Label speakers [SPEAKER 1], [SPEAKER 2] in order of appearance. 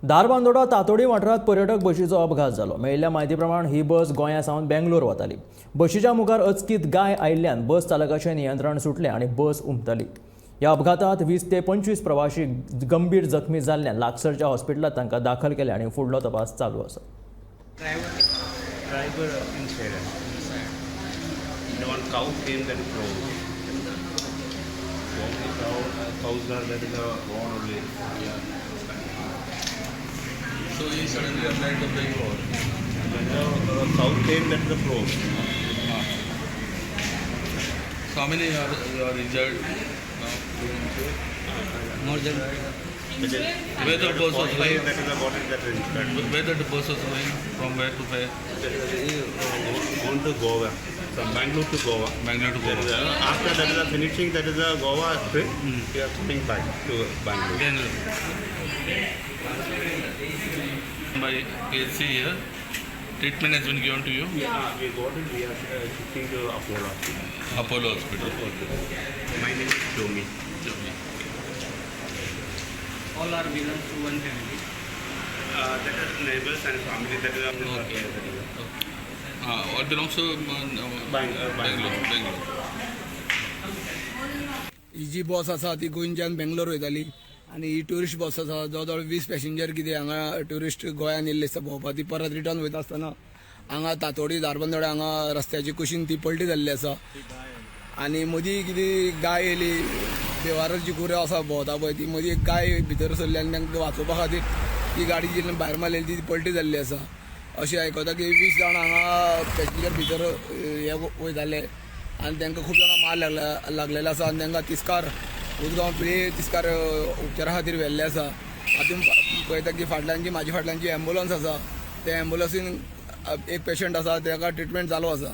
[SPEAKER 1] धारबांदोडा तातोडी वाठारांत पर्यटक बशीचो अपघात जालो. मेळिल्ल्या म्हायती प्रमाण ही बस गोंया सावन बेंगलोर वताली. बशीच्या मुखार अचकीत गाय आयिल्ल्यान बस चालकाचें नियंत्रण सुटलें आनी बस उमथली. ह्या अपघातात 20 ते 25 प्रवाशी गंभीर जखमी जाल्ल्यान लागसरच्या हॉस्पिटलांत तांकां दाखल केले आनी फुडलो तपास चालू आसा.
[SPEAKER 2] Driver inside. The one cow came, that is thrown. Only cow, cows are, that is a one only. Yeah.
[SPEAKER 3] So he suddenly applied the brake or?
[SPEAKER 2] When the cow came, that is the throw.
[SPEAKER 3] So how many are injured now?
[SPEAKER 4] More than
[SPEAKER 2] That is,
[SPEAKER 3] Where the bus was
[SPEAKER 2] 45,
[SPEAKER 3] going?
[SPEAKER 2] That is the body that is injured.
[SPEAKER 3] Where the bus was going? From where to where?
[SPEAKER 2] That is going to Goa. From Bangalore to Goa.
[SPEAKER 3] Bangalore to
[SPEAKER 2] That is,
[SPEAKER 3] Goa.
[SPEAKER 2] After that is the finishing, that is the Goa trip. We are coming back to Bangalore.
[SPEAKER 3] Bangalore. By PHC here, treatment has been given to you?
[SPEAKER 2] Yeah, we got it. We are shifting to Apollo.
[SPEAKER 3] Apollo Hospital.
[SPEAKER 2] My name is Jomi.
[SPEAKER 4] All are belongs to one family.
[SPEAKER 2] That is neighbors and family. That is
[SPEAKER 3] Okay. All belongs to
[SPEAKER 2] Bangalore.
[SPEAKER 3] Bangalore.
[SPEAKER 5] ही जी बस आसा ती गोंयच्यान बेंगलोर वयताली आनी ही tourist बस आसा. जवळ जवळ 20 passenger कितें हांगा ट्युरिस्ट गोंयान येयल्ले आसता भोंवपाक. ती परत रिटर्न वयता आसतना हांगा तातोडी धारबांदोड्या हांगा रस्त्याची कुशीन ती पलटी जाल्ली आसा आनी मदीं कितें गाय येयली. देवारच जी गुरां आसा भोंवता पळय, ती मदीं एक गाय भितर सरली आनी तांकां वाचोवपा खातीर ती गाडी जी भायर मारलेली ती पलटी जाल्ली आसा. अशें आयकता की 20 जाण हांगा पॅसेंजर भितर हे वयताले आनी तांकां खूब जाणां मार लागलेले आसा आनी तांकां तिस्कार, उजगांव पिळये तिस्कार उपचारा खातीर व्हेल्ले आसा. आतां तुमी पळयता की फाटल्यान जी म्हाज्या फाटल्यान जी एम्बुलन्स आसा, त्या एम्बुलन्सीन एक पेशंट आसा, ताका ट्रिटमेंट चालू आसा.